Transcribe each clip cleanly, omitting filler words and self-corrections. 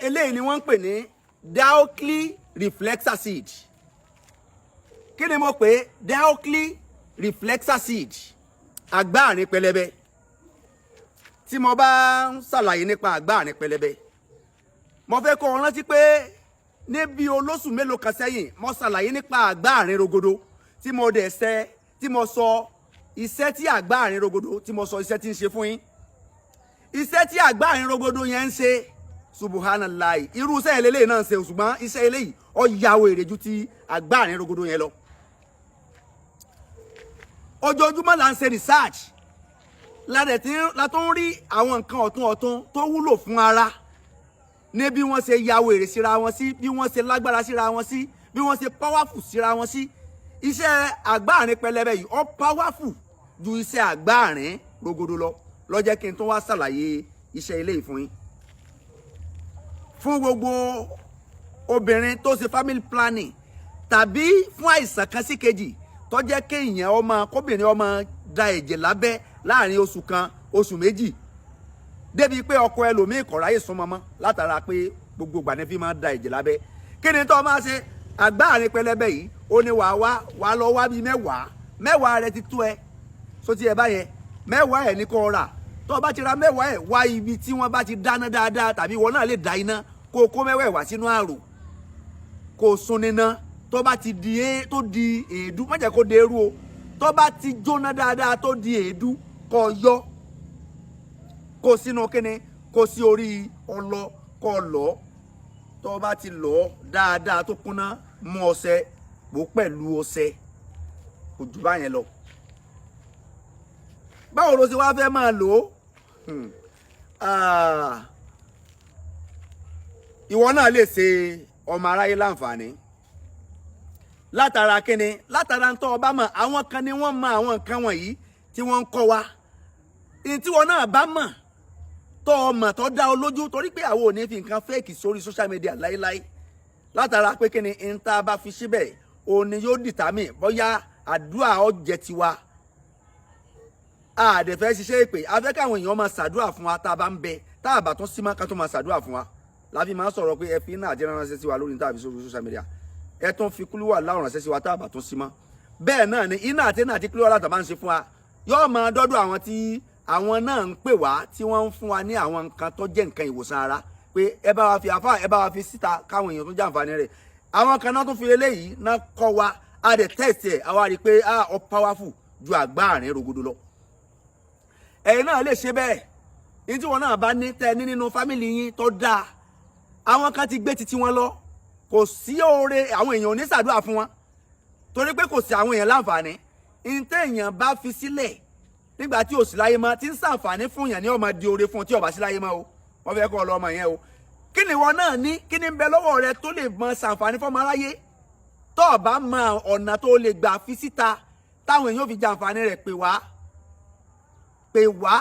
Eléyìí ni wọ́n ń pè ní Daokli Reflexacid. Kí ni mo pè é? Daokli Reflexacid, àgbáàrin pẹlẹbẹ. Tí mo bá ń ṣàlàyé nípa àgbáàrin pẹlẹbẹ, mo fẹ́ kó o rántí pé níbi olóṣù mélòó kan sẹ́yìn, mo ṣàlàyé nípa àgbáàrin rogodo, tí mo dẹ̀ ṣe, tí mo sọ iṣẹ́ tí àgbáàrin rogodo, tí mo sọ iṣẹ́ tí ń ṣe fún yín, iṣẹ́ tí àgbáàrin rogodo yẹn ń ṣe. Subuhanallahi, irú iṣẹ́ eléyìí náà ń ṣe, ṣùgbọ́n iṣẹ́ eléyìí ó yàwó èrè ju ti àgbáàrin rogodo yẹn lọ. Ojoojúmọ́ là ń ṣe research ládẹ̀ tí la tó ń rí àwọn nǹkan ọ̀tun ọ̀tun tó wúlò fún ara, ní bí wọ́n ṣe ya wèrè síra wọn sí, bí wọ́n ṣe lágbára síra wọn sí, bí wọ́n ṣe powerful síra wọn sí. Iṣẹ́ àgbáàrin pẹlẹbẹ yìí, ó powerful ju iṣẹ́ àgbáàrin rogodo lọ. Ló jẹ́ kí n tún wá ṣàlàyé iṣẹ́ eléyìí fún yín. Fún gbogbo obìnrin tó ṣe family planning tàbí fún àìsàn kan sí kejì tó jẹ́ kéèyàn ọmọ kóbìnrin ọmọ da ẹ̀jẹ̀ lábẹ́ láàrin oṣù kan, oṣù 2, débi pé ọkọ ẹlòmíì kò ráyè súnmọ́ mọ́ látara pé gbogbo ìgbà ní fi máa da ẹ̀jẹ̀ lábẹ́. Kí ni tó máa ṣe? Àgbáàrin pẹlẹbẹ yìí, ó ní wàá wá, wàá lọ wá bíi 10 10 rẹ ti tó ẹ sóti ẹ báyẹn. 10 ẹ ní kó rà. Tó o bá ti ra 10 ẹ, wá ibi tí wọ́n bá ti dáná dáadáa, tàbí ìwọ náà lè dá iná, kó o kó 10 wá sínú àrò, kó o sun níná. Tó bá ti di é, tó di èédú, má jẹ́ kó de eru o. Tó bá ti jóná dáadáa, tó di èédú, kó o yọ kó sínú kíni, kó sí orí ọlọ, kó lọ. Tó bá ti lọ dáadáa, tó kúnná, mú ọṣẹ pò pẹ̀lú ọṣẹ. Kò jù báyẹn lọ. Báwo ló ṣe wá fẹ́ máa lò ó? Ìwọ náà lè ṣe ọmọ aráyé láǹfààní látara kíni? Látara ń tọ́ ọba mọ̀. Àwọn kan ni wọ́n mọ àwọn nǹkan wọ̀nyí tí wọ́n ń kọ́ wa. Ní tí wọn náà bá mọ̀, tọ́ ọ mọ̀, tó dá ọ lójú, torí pé àwọn ò ní fi nǹkan fake sórí social media láéláé, látara pé kíni ń tá a bá fi síbẹ̀, òun ni yóò determine bóyá àdúrà ó jẹ́ tiwa. A dẹ̀ fẹ́ ṣiṣẹ́ ìpè, a fẹ́ káwọn èèyàn máa ṣàdúrà fún wa tá a bá ń bẹ, tá a bá tún sí máa ká tó máa ṣàdúrà fún wa. Láfi máa ń sọ̀rọ̀ pé ẹ fi iná àti ránṣẹ́ sí wa lórí tá a fi sórí social media, ẹ tún fi kúlúwà láwọn ránṣẹ́ sí wa tá a bá tún sí mọ́. Bẹ́ẹ̀ náà ni iná àti kúlúwà látà máa ń ṣe fún wa, yóò máa dọ́dọ̀ àwọn tí àwọn náà ń pè wá, tí wọ́n ń fún wa ní àwọn nǹkan tó jẹ́ nǹkan ìwòsàn ara, pé ẹ bá wa fi àfa, ẹ bá wa fi síta káwọn èèyàn tó jàǹfààní rẹ̀. Àwọn kan náà tún fi eléyìí náà kọ́ wa, a dẹ̀ test ẹ̀, àwa rí i pé a ọ powerful ju àgbáàrin rogodo lọ. Ẹ̀yin náà lè ṣe bẹ́ẹ̀. Ní tí wọn náà bá ní, tẹ́ ní nínú family yín tó dáa, àwọn kan ti gbé titi wọn lọ, kò sí oore, àwọn èèyàn ò ní ṣàdúrà fún wọn, torí pé kò sí àwọn èèyàn láǹfààní. Ní tẹ́ èèyàn bá fi sílẹ̀ nígbà tí ò sí láyé mọ́, tí ń ṣàǹfààní fún yàn, ní ó máa di oore fún tí ò bá sí láyé mọ́ o. Wọ́n fẹ́ kọ́ ọ lọ́mọ yẹn o. Kí ni ìwọ náà ní? Kí ni ń bẹ lọ́wọ́ rẹ tó lè mọ ṣàǹfààní fọ́mọ aráyé? Tó o bá mọ ọ̀nà tó lè gbà fi síta táwọn èèyàn fi jàǹfààní rẹ̀, pè wá, pè wá,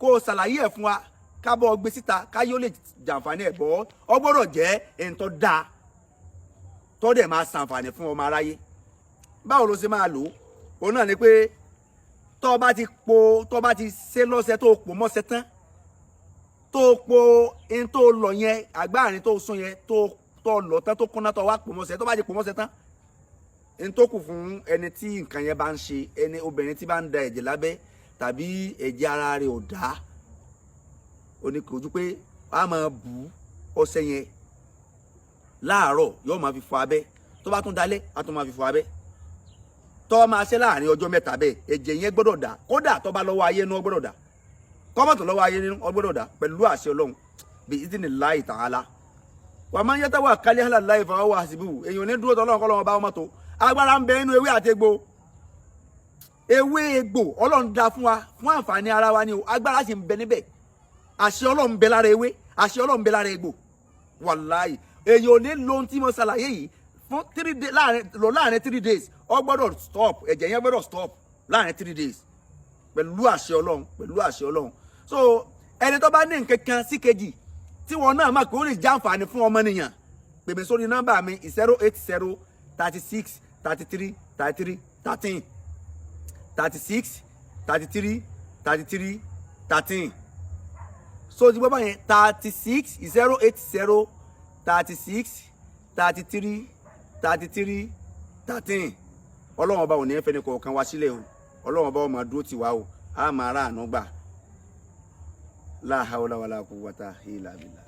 kó o ṣàlàyé ẹ̀ fún wa, ká bọ́ gbé síta, ká yóò lè jàǹfààní ẹ̀ bọ́. Ọ gbọ́dọ̀ jẹ́ ẹni tó dáa, tó dẹ̀ máa ṣàǹfààní fún ọmọ aráyé. Báwo ló ṣe máa lò ó? Òun náà ni pé tó bá ti po, tó bá ti ṣe lọ́sẹ̀, tó pò mọ́sẹ̀ tán, tó po ẹni tó lọ yẹn, àgbáàrin tó sún yẹn, tó lọ tán, tó kúnná, tó wá pò mọ́sẹ̀, tó bá ti pò mọ́sẹ̀ tán, ẹni tó kù fún ẹni tí nǹkan yẹn bá ń ṣe, ẹni obìnrin tí bá ń da ẹ̀jẹ̀ lábẹ́ tàbí ẹ̀jẹ̀ ara rẹ̀ ò dá, ó ní kò ju pé a máa bù ọṣẹ yẹn láàárọ̀, yóò máa fi fọ abẹ́. Tó bá tún dalẹ́, á tún máa fi fọ abẹ́. Tó máa ṣe láàrin ọjọ́ 3 bẹ́ẹ̀, ẹ̀jẹ̀ yẹn gbọ́dọ̀ dà. Kódà tó bá lọ́wọ́ ayé nú, ó gbọ́dọ̀ dà. Kọ́mọ̀tò lọ́wọ́ ayé nínú, ó gbọ́dọ̀ dà pẹ̀lú àṣẹ Ọlọ́run, bí idhnillahi ta'ala. Wa man yatawakkal ala Allahi fa huwa hasbuhu. Èèyàn ní dúró tọ́lọ́run kọ́ lọ́wọ́ bá wọn tó. Agbára ń bẹ nínú ewé àti egbò. Ewé egbò, Ọlọ́run dá fún wa fún àǹfààní ara wa ni o. Agbára sì ń bẹ níbẹ̀. Àṣẹ Ọlọ́run ń bẹ lára ewé, àṣẹ Ọlọ́run ń bẹ lára egbò. Wàláì, èèyàn ò ní lo ohun tí mo ṣàlàyé yìí fún 3 days, láàrin lò láàrin 3 days, ó gbọ́dọ̀ stop. Ẹ̀jẹ̀ yẹn gbọ́dọ̀ stop láàrin 3 days pẹ̀lú àṣẹ Ọlọ́run, pẹ̀lú àṣẹ Ọlọ́run. So ẹni tó bá ní nǹkan kan sí kejì tí wọn náà máa kó lè jàǹfààní fún ọmọnìyàn, pè mí sórí nọ́mbà mi: 08036333313, 36 33 33 13. So ti gbọ́ báyẹn, 36 080 36 33 33 13. Ọlọ́run Ọba ò ní fẹ́ ní kọ̀ọ̀kan wá sílẹ̀ o. Ọlọ́run Ọba ó máa dúró tì wá o, a máa rà àánú gbà. La hawla wala quwwata illa billah.